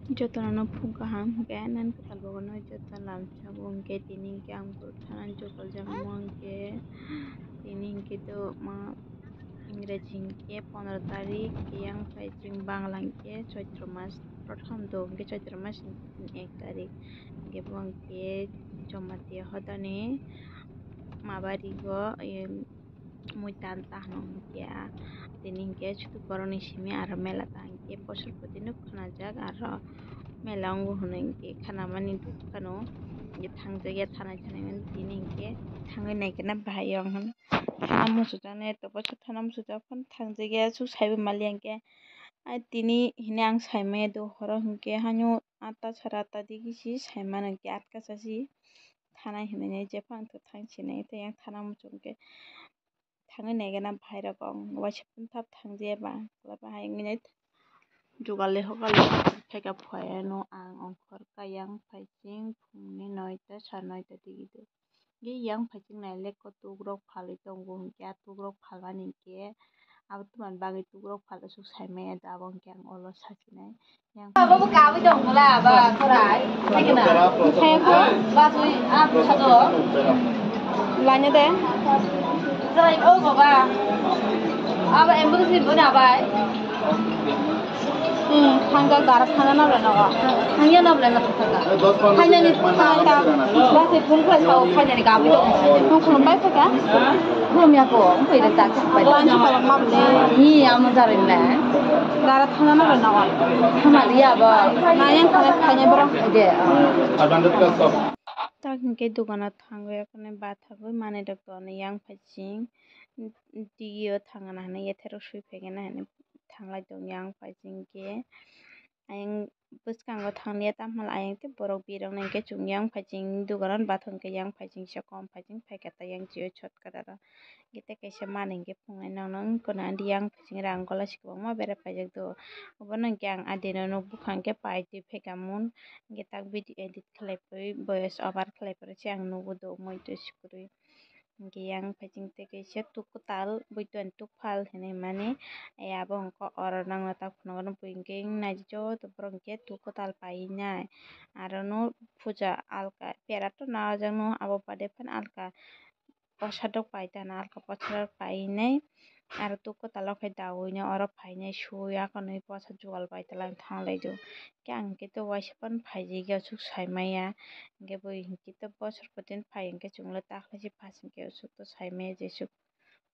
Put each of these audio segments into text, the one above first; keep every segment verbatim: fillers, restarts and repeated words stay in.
Jotono no phung kaham hwnkhe, nani kwtal bogono joto lamsogo hwnkhe, tini hwnkhe ang borok thana jotoljak omo hwnkhe, tini hwnkhe to ma Ingreji hwnkhe pondro tarik, yang phai chwng Bangla hwnkhe Choitro mas prothom do hwnkhe Choitro mas ni ek tarik, hwnkhe bo hwnkhe Jamatia hodani mabarigo, em, muitan ta hwno hwnkhe, ah, tini hwnkhe chutu borokni simi aro mela ta hwnkhe bosor poti no khwnajak aro mela wngo hwnwi hwnkhe khwnamani dukano hwnkhe thangjak ya thanai thanai mani tini hwnkhe thangwi naikhe na bahai o ang hwn thana muchungjaknai tabuk thana muchungjak phano thangjak ya aswk saiwi mali hwnkhe, ah, tini hwnwi ang saimaya do horo hwnkhe haino atta sara atta digi si saimano hwnkhe atka chasi thanai hwnwi jephang thangsinai tei ang thana muchungkhe. Thangwi naikhe na bahai rok ang waisa phano thap thang jeba kwlai bahai wngwi nai jugal le hogal le phaikha phuya no ang ongkhor kha yang phaiching phungni noita sa noita digi do. Ge yang phaiching nai le kotuk rok phalwi tongo hwnkhe a tuk rok phalmani hwnkhe abo twmani bagwi tuk rok phal aswk saimaya da abo hwnkhe ang olo sasinai. Abo bo kabui tong bwla, aba khorai. Hai kana? Ba sui, ah, sado. Laina de. Jai, oh, baba. Aba ambulance ni buna bai. Hmm, thangka gara thana na bwla nogo. Thangya na bwla na thangka. Khainani thangka. Ba se phone khlai sao, khainani kabui tong. Phone khulum bai thangka. Khulum ya ko, bai da tak bai. Laina khalak ma bwle. Ni amo jarin le. Gara thana na bwla nogo. Thana liya ba. Na yang khalak khainai borok. Ide. Tak hwnkhe dogano thangwi bathagwi manwi rok tonwi yang phaiching twiwi o thangna hinwi yatharok swi phaikhe na hinwi thanglai tong yang phaiching khe ayang bwskango thanglia tamo hwnla ayang tei borok birok no hwnkhe chwng yang phaiching dogano bathang khe yang phaiching se kom phaiching phaikhe ta yang chio chot kwtal o. Hwnkhe tei kaisa manwi hwnkhe phunuknai, "Nokno wng kono adi yang phaiching rang gola si kwbangma bera paijak do." Obono hwnkhe ang adino nuk buphang khe pai twi phaikha mun. Hwnkhe tak video edit khlai pui voice over khlai pore se ang nugo do moi twi si kwrwi. Hwnkhe yang phaiching tei kaisa tuk kwtal buitoni tuk phal hinwi mani. Abo hwnkhe oro nangna tak phunukgo bui hwnkhe naidi joto borok hwnkhe tuk kwtal painai. Arono puja alka pera to najakno abo baade phano alka. Posadok pai tana alka posadok painai aro tuk kwtal o khe daui no oro phainai sui akonwi posa jugal bai tala thanglai do. Khe ang khe to waisa phano phaijak ya aswk saimaya hwnkhe bui hwnkhe to bosor kotor phai hwnkhe chwngno takhlaisi phas hwnkhe aswk to saimaya jeswk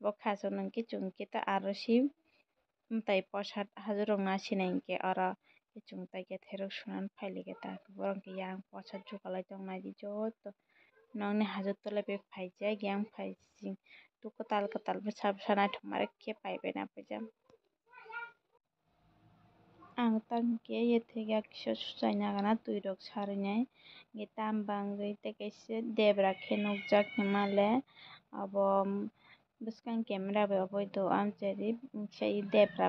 bo khasok no hwnkhe chwng khe to aro si. Mwtai posat hajirok na sinai hwnkhe oro chwng tai khe therok sunani phailikhe ta borok hwnkhe yang posat jugalai tongnai di joto nokni hajir tole bai phaijak yang phaising tuk kwtal kwtal bwsa bwsa naithok ma rwk khe paibai na paijak. Ang tang khe yethega kisa suchai nagana twi rok sarwi nai hwnkhe tam bangwi tei kaisa debra khe nukjak hima le abo. Bwskang camera bai obo do amchari kisa debra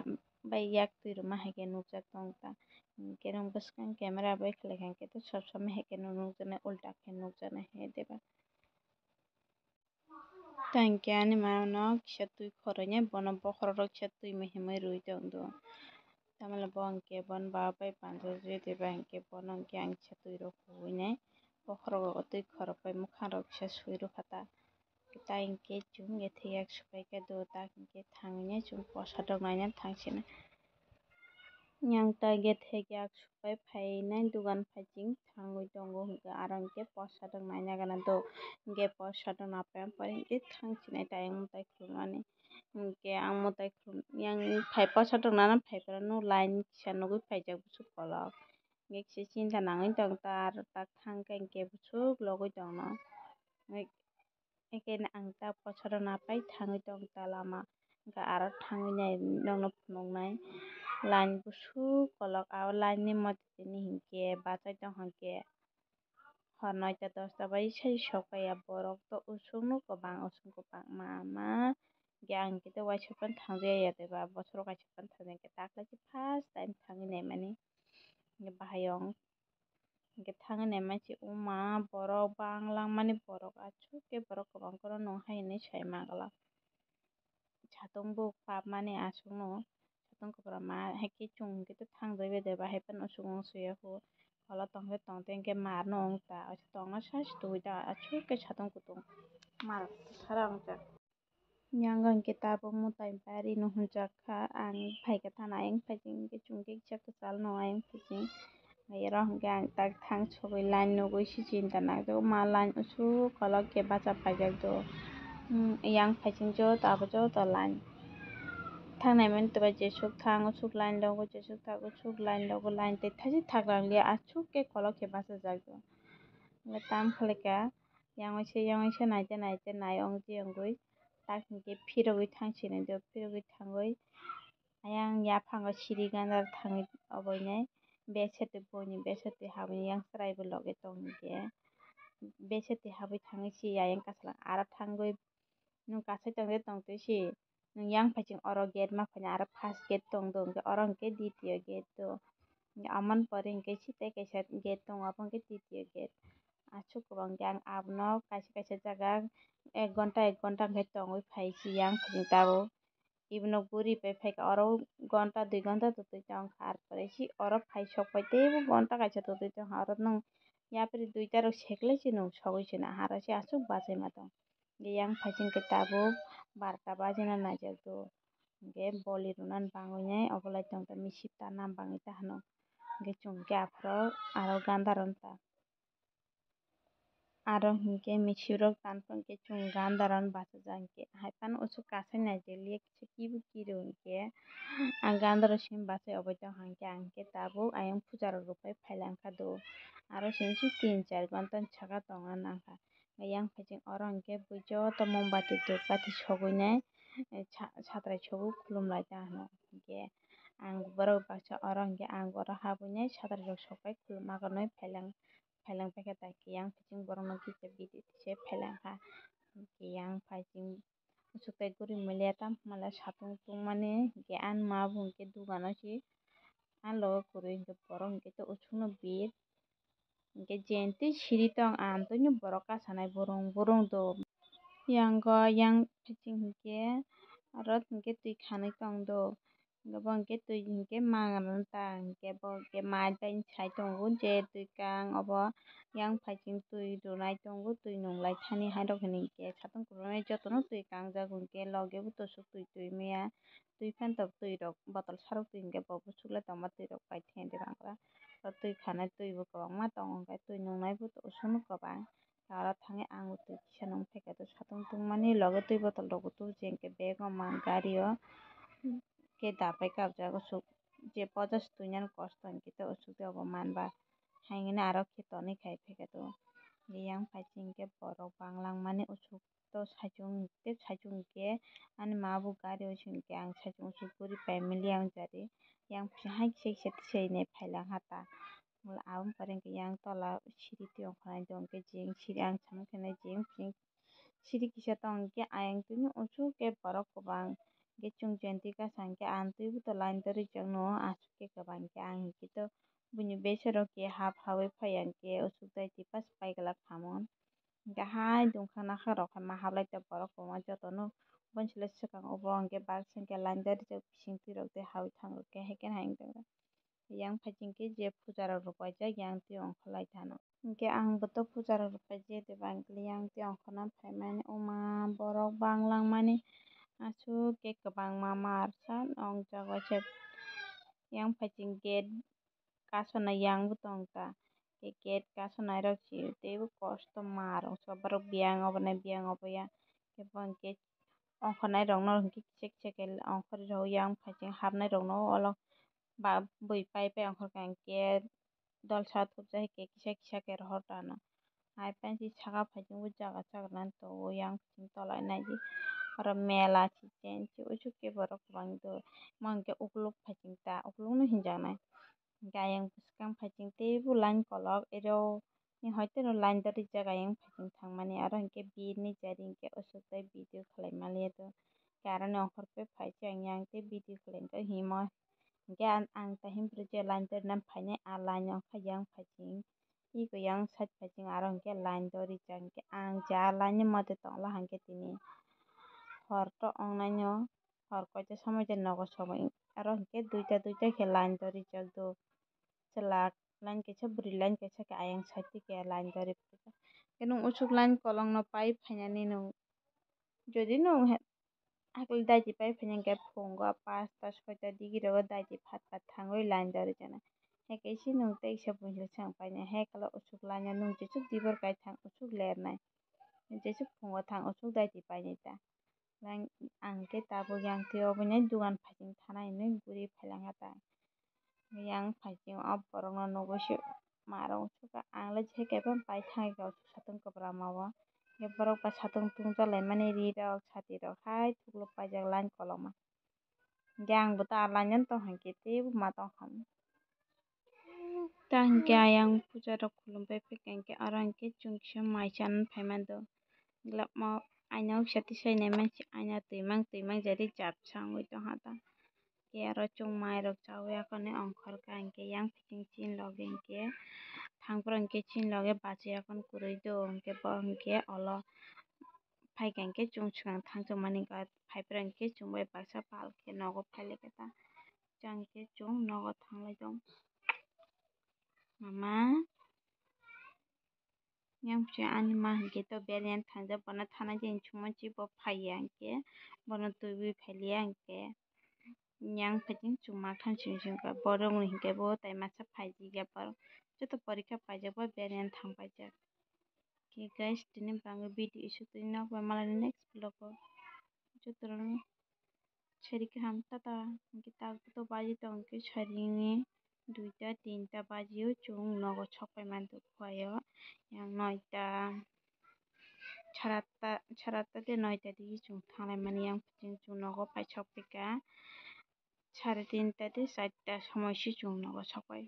bai yak twi rwma hai khe nukjak tong ta. Hwnkhe nwng bwskang camera bai khlai kha hwnkhe to sob somoi hai khe nwng nukjaknai ulta khe nukjaknai hai deba. Tei hwnkhe ani mano kisa twi khoroinai bono bokhorok rok kisa twi muhimwi rwi tong do. Tamole bo hwnkhe bono baba bai panjak jodi bai hwnkhe bono hwnkhe ang kisa twi rok huinai bokhorok rok twi khorok bai mwkhang rok kisa sui rwkha ta. Tai hwnkhe chwng yethegyak supai khe do, tak hwnkhe thangwi chwng posadok naina thangsinai. Yang ta yethegyak supai phainai dogan phaiching thangwi tongo, hwnkhe aro hwnkhe posadok naina gana do, hwnkhe posadok napai pore hwnkhe thangsinai tai ang mwtai khulumani. Hwnkhe ang mwtai khulum yang phai posadok nana phai phano line kisa nugwi phaijak bwswk kolok. Hwnkhe kisa chinta nangwi tong ta, aro tak thang khe hwnkhe bwswk logwi tongno. Hwnkhe ang ta posadok napai thangwi tong ta lama. Hwnkhe aro thangwi nai nokno phunuknai. Line bwswk kolok, abo line ni motwi tini hwnkhe bachai tong hwnkhe hor noita dosta bai sai sokpaiya. Borok to usuk no kwbang usuk kwbang ma ma. Hwnkhe ang khe to waisa phano thangjakya deba, bosoro kaisa phano thangjakya, daklaisi first time thangwi naimani. Hwnkhe bahai o. Hwnkhe thangwi naimani se wngma borok bang langmani borok aswk khe borok kwbang kwbang nung hai hinwi sai manglak. Satung bo papmani aswkno. Satung kwbra ma hai khe chwng hwnkhe thang dui bedai ba hai phano usuk wng suya kho. Kolo tong khe tong tei hwnkhe mar no wng ta. Tongna sai se twi da aswk khe satung kutung mar sara wng jak. Yang hwnkhe tabuk mwtai bari no hwnjak kha. Ang phaikha thana ayang phaiching hwnkhe chwng khe kisa kwchal no ayang phaiching. Oro hwnkhe ang tak thang sogwi line nugwi se chinta nangjago ma line usuk kolok khe bacha paijak do. Yang phaiching joto abo joto line. Thangnai mani twbai jesuk thang usuk line logo jesuk thang usuk line logo line tei thaisi thakrang liya aswk khe kolok khe bachajak do. Tam khalikha yang waisa yang waisa naite naite nai ongtwi ongwi tak hinkhe phirogwi thang sinai do phirogwi thangwi. Ayang yaphango siri gandar thangwi oboinai besete boini besete habwi yang chwraibo loge tong hinkhe. Besete habwi thangwi si ayang kasla aro thangwi nwng kasai tongde tongtwi si nwng yang phaiching oro gate ma phaina aro first gate tong do hinkhe oro hinkhe ditiyo gate do. Amoni pore hinkhe site kaisa gate tongo abo hinkhe ditiyo gate. Aswk kwbang khe ang abono kaisa kaisa jaga ek ghonta ek ghonta hinkhe tongwi phai si yang phaiching tabuk. Ibono guri pai phaikha oro ghonta dui ghonta twtwi tongkha, arpore si oro phai sok pai teibo ghonta kaisa twtwi tongkha, oro nwng yapri duita rok seklai se nwng sogwi se nang aro se aswk bachai ma tong. Yang phaiching khe tabuk barta bajina naijak do, hinkhe boli rwnani bangwi nai obolai tongkha misip ta nam bangwi ta hwno, hinkhe chwng khe aphuru aro ganda rwna ta. Aro hinkhe misip rok tanphuru hinkhe chwng ganda rok bachajak hinkhe hai phano usuk kasai naijak liya kisa kibu kiru hinkhe ang ganda rok simi bachai obo tong hinkhe ang hinkhe tabuk ayang puja rok rwpai phai langkha do. Aro simi se tin char ghonta ni saka tongna nangkha. Yang phaiching oro hinkhe bui joto mombati dhupbati sogwi nai satrai sogwi khulum lai ta hwno hinkhe ang borok baksa oro hinkhe ang oro habwi nai satrai rok sokbai khulum ma gonwi phai lang. Phaileng paikha ta kiyang kiching borokno kisa bidi se phaileng kha. Kiyang phaiching usuk tai guri maliya tam mala satung tungmani hinkhe ani ma bo hinkhe dugano se ani loge kwrwi hinkhe borok hinkhe usukno bir hinkhe jentwi siri tong amtwino borok kasanai burung burung do. Yango yang kiching hinkhe aro hinkhe twi khanwi tong do. Hinkhe bo hinkhe twi hinkhe mangrwna ta hinkhe bo hinkhe mai bai sai tongo je twi kang obo yang phaiching twi rwnai tongo twi nunglai thani hairok hwnwi hinkhe satung kwbangma jotono twi kangjak hinkhe logi bo tosuk twi twi maya twi phan tok twi rok botol sarok twi hinkhe bo busuklai tongma twi rok pai thangya de bangra twi khanai twi bo kwbangma tongo hinkhe twi nungnai bo osukno kwbang. Aro thangwi ang twi kisa nung phaikha satung tungmani loge twi botol rok bo tubu se hinkhe bag o mang gari o khe dapai kabjak usuk je poja se twinani kosto hinkhe tei usuk tei obo manba hai hinwi aro khe tonwi khai phaikha tongo. Yang phaiching hinkhe borok bang langmani usuk to saichung tei saichung hinkhe ani ma bo gari o se hinkhe ang saichung usuk guri pai mili ang jari yang hai kisa kisa tisai nai phai langkha ta. Aboni pore hinkhe yang tola siri twi ongkhornai do hinkhe jeng siri ang samung khe nai jeng siri kisa tong hinkhe ayang twino usuk khe borok kwbang hinkhe chwng jentwi kasa hinkhe ang twi bo to line to rijak no aswk khe kwbang hinkhe ang hinkhe to buini bwsero khe hap hawi phaiya hinkhe usuk tai tipas pai glak khamung hinkhe hai dungkhak nakhak rok hai ma hablai ta borok kwbangma jotono bonsle swkang obo hinkhe baksa hinkhe line to rijak bising twi rok tei hawi thang rok khe hai khe hai wng tong. Yang phaiching khe je puja rok rwpaijak yang twi ongkhorlai thano. Hinkhe ang bo to puja rok rwpai je de bang khe yang twi ongkhorna phaimani oma borok bang langmani aswk khe kwbangma mar sa ongjago waisa yang phaiching gate kasonai yang bo tong ta. Tei gate kasonai rok se teibo kosto mar ongsa borok biyang obo nai biyang obo ya tei bo hinkhe ongkhornai rokno hinkhe kisa kisa khe ongkhorwi rw yang phaiching hapnai rokno olo ba bui pai pai ongkhorkha hinkhe dolsa thupjak hai khe kisa kisa khe rohor tano. Hai pansi saka phaiching bo jaga chagra nani tongo yang phaiching tolai naidi oro mela se chen se uisu khe borok kwbang do omo hinkhe ukuluk phaiching ta ukulukno hinjaknai. Hinkhe ayang bwskang phaiching teibo line kolok ero ni hoiteno line to rijak ayang phaiching thangmani aro hinkhe birni jari hinkhe usuk tai video khlai maliya do. Hinkhe aroni ongkhorkhe phaiching yang tei video khlai hinkhe himo hinkhe ang tahim phuru je line to rina phainai a line ongkha yang phaiching iko yang side phaiching aro hinkhe line to rijak hinkhe ang je a line ni mote tongla hinkhe tini hor to ongnaino. hor koita somoi je nogo sobo aro hinkhe duita duita khe line to rijak do. Chwla line kaisa bwrwi line kaisa khe ayang side khe line to rijak. Khe nwng usuk line kolokno pai phainani nwng jodi nwng he-, hakhe daiti pai phaiya hinkhe phungo pasta soita digi rogo daiti phat phat thangwi line to rijana. He kaisa nwng teisa buisal swng painai he kala usuk line o nwng jesuk dibor kai thang usuk lernai. Jesuk phungo thang usuk daiti painai ta. Lang ang khe tabuk yang twi obo ni dugan phaising thanai hinwi guri phailangkha ta. Yang phaising o borokno nugwi se ma rok uansukha, ang le je kebo pai thangwi kha usuk satung kwbramao. Hwnkhe borok bai satung tungjaklaimani ri rok sati rok hai thuklup paijak line kolokma. Hwnkhe ang bo ta line ani tongkha hwnkhe teibo ma tongkha. Ta hwnkhe ayang puja rok khulumpai phaikha hwnkhe oro hwnkhe chwng kisa mai chanani phaimando. Glak ma aina o kisa tisai naimansi aina twimang twimang jadi japsa wngwi tongkha ta. Hwnkhe aro chwng mai rok chaui akhorni ongkhorkha hwnkhe yang phaising chini loge hwnkhe thangphuru hwnkhe chini loge bachwi akhorni kwrwi do hwnkhe bo hwnkhe olo phaikha hwnkhe chwng swkang thangchukmani hwnkha phaiphuru hwnkhe chwng bai baksa pal khe nogo phailaikha ta. Chwng khe chwng nogo thanglai tong mama. Yang phi ani ma hwnkhe to beri ani thangjak bono thana je hinwi songma si bo phaiya hwnkhe bono twiwi phailiya hwnkhe yang phaising chwng makthan simi simi kha borokni hwnkhe bo tai masa phaijak ya borok joto porikha paijak bo beri ani thang paijak. Khe guys tini bangwi video isuk twi nok bai malani next vlog o joto rokno. Sari kaham tata hwnkhe ta to baji tong khe sarini duita tinta baji o chwng nogo sok pai manthogo phuaio yang noita saratta saratta de noita digi chwng thanglai mani yang chwng nogo pai sok phaikha sare tinta de charta somoi se chwng nogo sok pai.